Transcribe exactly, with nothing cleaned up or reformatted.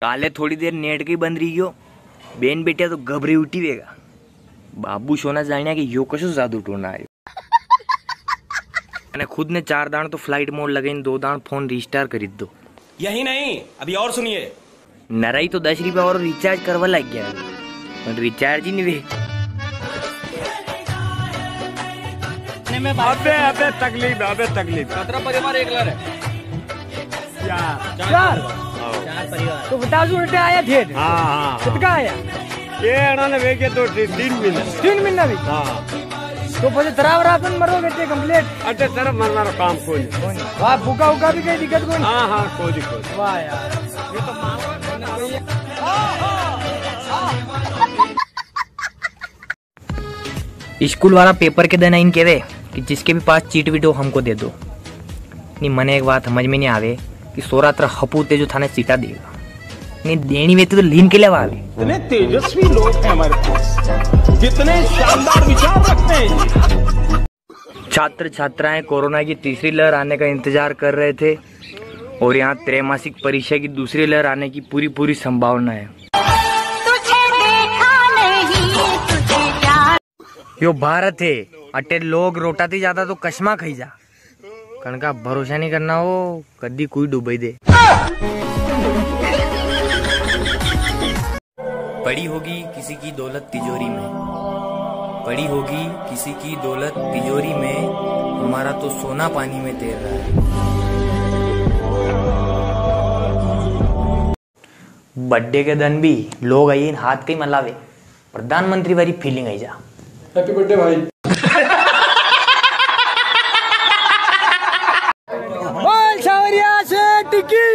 काले थोड़ी देर नेट के ही बंद रही गयो, बेन बेटिया तो घबरे उठी वेगा। बाबू सोना जानिया कि यो कसो जादू टोना आयो। मैंने खुद ने चार दाण तो फ्लाइट मोड लगाई, दो दाण फोन रिस्टार्ट करी दो। यही नहीं, अभी और सुनिए। नराई तो दस रुपया और रिचार्ज करवा लग गया, पर रिचार्ज ही नहीं वे। अबे, अबे तकलीफ, अबे तकलीफ। सत्रह परिवार एक लार है। यार। चार। चार परिवार। तो बताओ, उल्टे आया थे। हाँ, हाँ, हाँ। कितना आया? ये अणा ने वे के तो ती-, तीन महीना। तीन महीना भी? हाँ। तो बोले तराव रात में मरोगे ते कंप्लीट। अटे तरफ मरना रो काम कोई नहीं। कोई नहीं। वाह, भूखा उखा भी कोई दिक्कत कोई नहीं। हाँ, हाँ, कोई दिक्कत नहीं। वाह यार। ये तो माहौल बनना चाहिए। स्कूल वाला पेपर के दिन इन केवे कि जिसके भी पास चीट वीट हो, हमको दे दो। नी, मने एक बात समझ में नहीं आवे कि सोरा तेरा हपूते जो थाने चीटा देगा। नी, देनी वे तो लीन के लेवा आवे। इतने तेजस्वी लोग हैं हमारे पास, कितने शानदार विचार रखते हैं ये। छात्र छात्राएं कोरोना की तीसरी लहर आने का इंतजार कर रहे थे और यहाँ त्रैमासिक परीक्षा की दूसरी लहर आने की पूरी पूरी संभावना है। तुझे देखा नहीं, तुझे प्यार। यो भारत है, अटे लोग रोटा ती ज्यादा तो कसमा खाई जा। कणका भरोसा नहीं करना हो, कदी कोई डूबई दे। पड़ी होगी किसी की दौलत तिजोरी में, पड़ी होगी किसी की दौलत तिजोरी में, हमारा तो सोना पानी में तैर रहा है। बर्थडे के दिन भी लोग आई हाथ कई मलावे, प्रधानमंत्री वाली फीलिंग आई जा। हैप्पी बर्थडे भाई। बोल सावरिया सेठ की।